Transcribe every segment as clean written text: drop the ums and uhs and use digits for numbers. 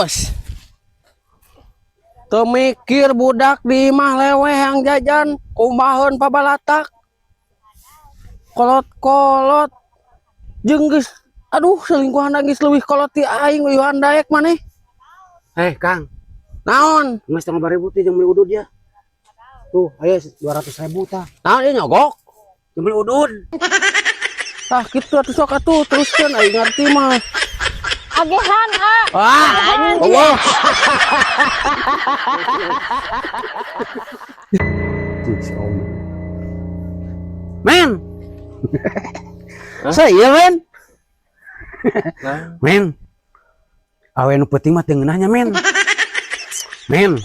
Mampus. Teu mikir budak di imah leweh yang jajan, kumaheun pabalatak. Kolot-kolot. Jeung geus aduh selingkuhan geus leuwih kolot ti aing uyuhan daek maneh. Eh, Kang, Naon? Geus tong ribu teh jeung meuli udud ya. Tuh, aya 200.000 tah. Naon ieu nyogok? Jeung meuli udud. Tah kitu atuh sok atuh teruskeun aing ngarti mah. Agehan, ah. Wah, Allah. Tuh, si Om. Men. Saya, men. Nah. Men. Awe nu peuting mah teu ngeunah nya, men. Men.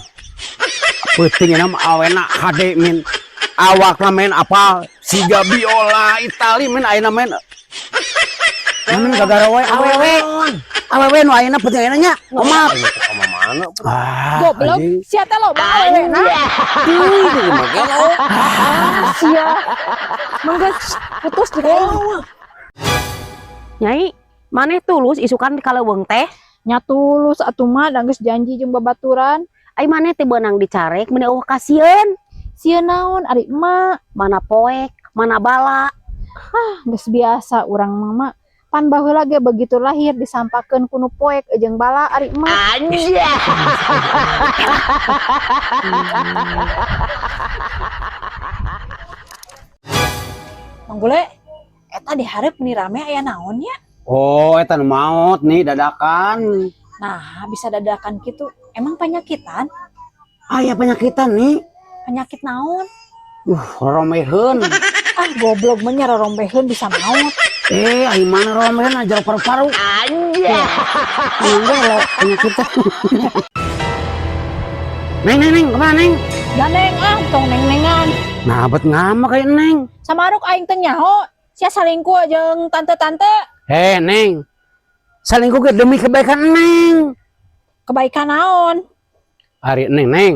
Peuting nya mah awena hade, men. Awakna men apa siga biola Itali men ayeuna men. Men gagara wae awewe. Awewe nu ayeuna peuting ayeuna nya. Omat. Sama mana? Ah, Goblok. anjing. Sia teh loba awewena. Tuh, mah gelo. Sia. Mangga putus di aing. Nyai, maneh tulus isukan di kaleuweung teh? Nya tulus atuh mah da geus janji jeung babaturan. Ai maneh teh beunang dicarek meuni eueuh kasieun. Sieun naon ari emak? Mana poek, mana bala. Ah, geus biasa urang mah, Mak. Pan baheula ge begitu lahir disampakeun ku nu poek jeung bala ari emak. Mang Bule, eta dihareup nih rame aya naon nya? Oh, eta nu maot nih dadakan. Nah, bisa dadakan gitu. Emang penyakitan? Aya penyakitan nih. Penyakit naon? Romeheun. Ah, goblok mah nya rorombeheun bisa maot. Eh, ai mana romeheun aja paru-paru. Anjir. Enggak penyakitan. Neng, neng, neng, kemana neng? Ganeng ah, tong neng-nengan. Nah, bet ngama kayak neng. Samaruk aing teh nyaho, sia salingkuh jeung tante-tante. Hei, neng. Salingkuh ke demi kebaikan neng. Kebaikan naon? Ari neng, neng.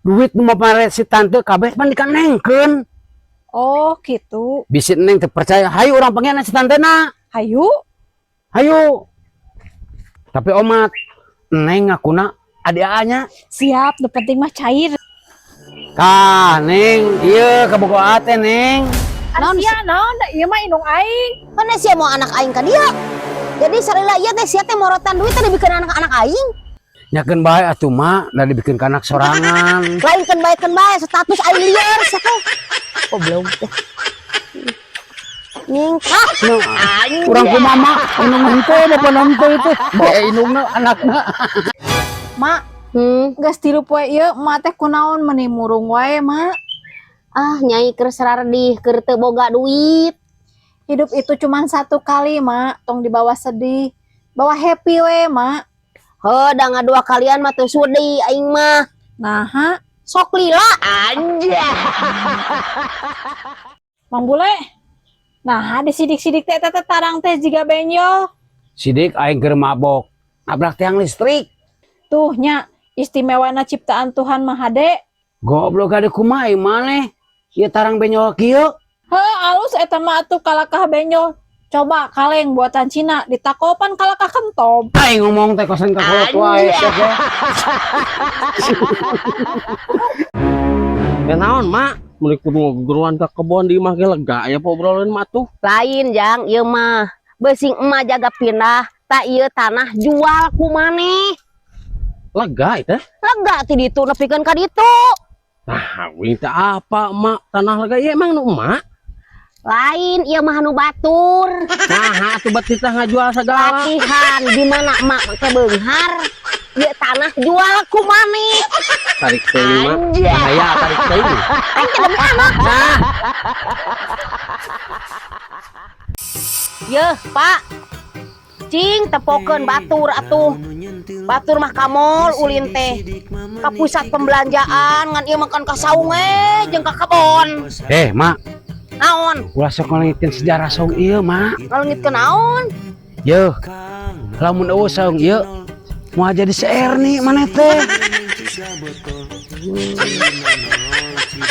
Duit nu mapare si tante kabeh pan dikanengkeun. Oh, gitu. Bisi neng teu percaya, hayu urang pengen si tante na. Hayu. Hayu. Tapi omat, neng ngakuna adik nya. Siap, nu penting mah cair. Tah, neng, ieu kabogo ate neng. Naon sia naon da ieu mah indung aing. Mana sia mau anak aing ka dia? Jadi sarila ieu teh sia teh morotan duit teh dibikeun anak-anak aing. Nyakeun bae atuh mak, da dibikeun ka anak sorangan. Lain keun bae keun bae status aing liar sia teh. Goblok teh. Nyingkah. Nah, urang kumaha mak, indung henteu bapak henteu itu. Bae indungna anakna. Mak, geus 3 poe ieu emak teh kunaon meuni murung wae, Mak. Ah, nyai keur sarardih keur teu boga duit. Hidup itu cuman satu kali, Mak. Tong dibawa sedih. Bawa happy we, Mak. Heuh, da ngadua kalian mah teu sudi aing mah. Naha, Sok lila. Mang Bule. Nah, disidik-sidik teh teh tarang teh jiga benjol. Sidik aing keur mabok, nabrak tiang listrik. Tuh nya istimewana ciptaan Tuhan mah hade. Goblok ade kumaha ieu maneh? Ieu tarang benjol kieu. Heuh, alus eta mah atuh kalakah benjol. Coba kaleng buatan Cina ditakopan kalakah kentob. Aing ngomong teh kosan ka kolot wae sia teh. Ya naon, Mak? Mun kudu ngogroan ka kebon di imah ge lega aya obrolan mah tuh. Lain jang ieu mah. Beusing emak jaga pindah, tak ieu tanah jual ku maneh. Lega itu. Lega ti ditu nepikeun ka ditu. Nah, wing teh apa emak tanah lega ieu emang nu emak? Lain ieu mah nu batur. Nah, atuh bet kita ngajual segala. Latihan gimana emak make beunghar? Ieu tanah jual ku maneh. Tarik teuing mah. Bahaya tarik teuing. Aing teh demi anak. Nah, Yeuh, Pak. Cing tepokeun batur atuh. Batur mah ka mall ulin teh. Ka pusat pembelanjaan ngan ieu makan ka saung we jeung ka kebon. Eh, mak, Naon? ulah sok ngalengitkeun sejarah saung ieu, mak. Ngalengitkeun naon? Yeuh, lamun eueuh saung ieu moal jadi CR nih maneh teh.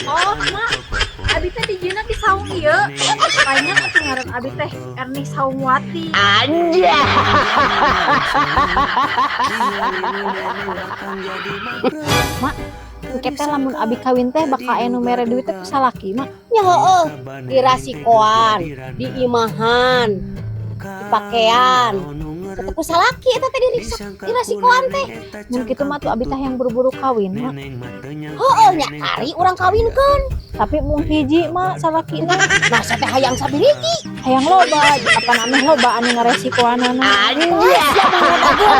Oh, Mak. Abi teh dijieunna di saung ieu. Banyak atuh ngaran abi teh Erni Saungwati. Anjay. Mak, engke teh lamun abi kawin teh bakal aya nu mere duit teh ku salaki, Mak. Nya heueuh, dirasikoan, diimahan, dipakean. Tetep ku salaki eta teh dirasikoan teh. Mun kitu mah tuh abi teh yang buru-buru kawin, Mak. Heueuh nya kari urang kawinkeun. Tapi mung hiji mah salakina. Nah, saya teh hayang sabiriji. Hayang loba, apan aneh loba anu ngaresikoanana. Anjay. Sia mah loba gelo.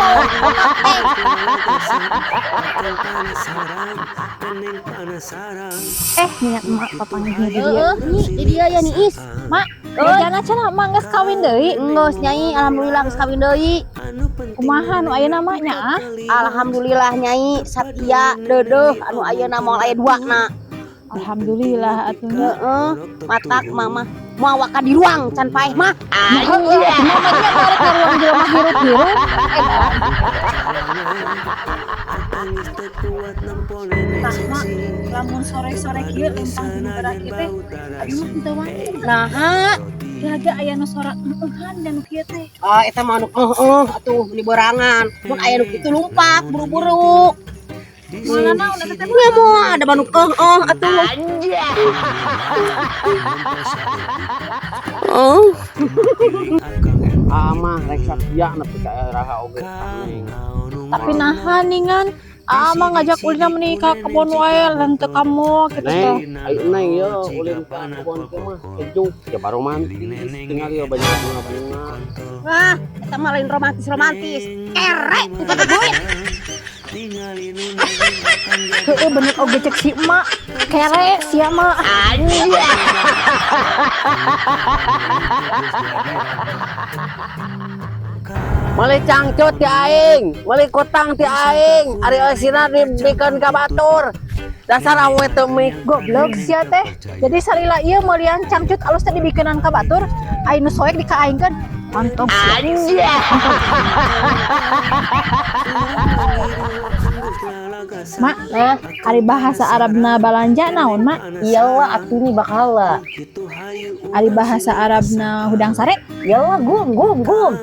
Eh, minyak emak papanggih di dieu. Heeh, nyi, di dieu ya Niis. Mak, bejana cenah emak geus kawin deui. Enggeus nyai, alhamdulillah geus kawin deui. Kumaha nu ayeuna mah nya ah? Alhamdulillah nyai, satia deudeuh anu ayeuna moal aya dua na. Alhamdulillah atuh nya. Heeh, matak mama moal waka di ruang can paeh mah. Heeh, atuh mama nya barek ka ruang jelema hirup-hirup. Tah mak, lamun sore-sore kieu lempang di gerak kieu teh, abi mah teu wani. Naha? Raga aya nu sora eueuhan dan nu kieu teh. Ah, eta mah anu heueuh atuh meuni borangan. Mun aya nu kitu lumpat buru-buru. Moal naon eta teh? Nya moal ada manuk heueuh atuh. Oh. Ah mah rek satia nepi ka eraha oge ka Neng. Tapi naha ningan ah mah ngajak ulina meuni ka kebon wae lan teu ka mall kitu teh. Neng, ayo Neng yo ulin ka kebon teh mah sejuk, ya romantis, tinggal yo banyak bunga-bunga. Wah, eta mah lain romantis-romantis. Kere teu duit. Heeh, bener oge cek si emak. Kere sia mah. Anjay. Meuli cangcut ti aing, meuli kutang ti aing, ari eusina dibikeun ka batur. Dasar awe teu mik Goblok sia teh. Jadi salila ieu meulian cangcut alus teh dibikeunan ka batur, ai nu soek dikaaingkeun. Mantap sia. Anjay. Mak, ari bahasa Arabna balanja naon, Mak? Iyalah atuh ni bakala. Ari bahasa Arabna hudang sare? Iyalah gum gum gum.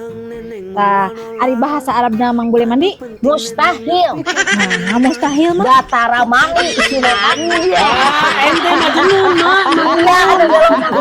Tah, ari bahasa Arabna mang boleh mandi? Mustahil. Nah, mustahil mah. Datara mani isina. Anjay. Ah, ente mah jenun, Mak. Iya, ada golongan.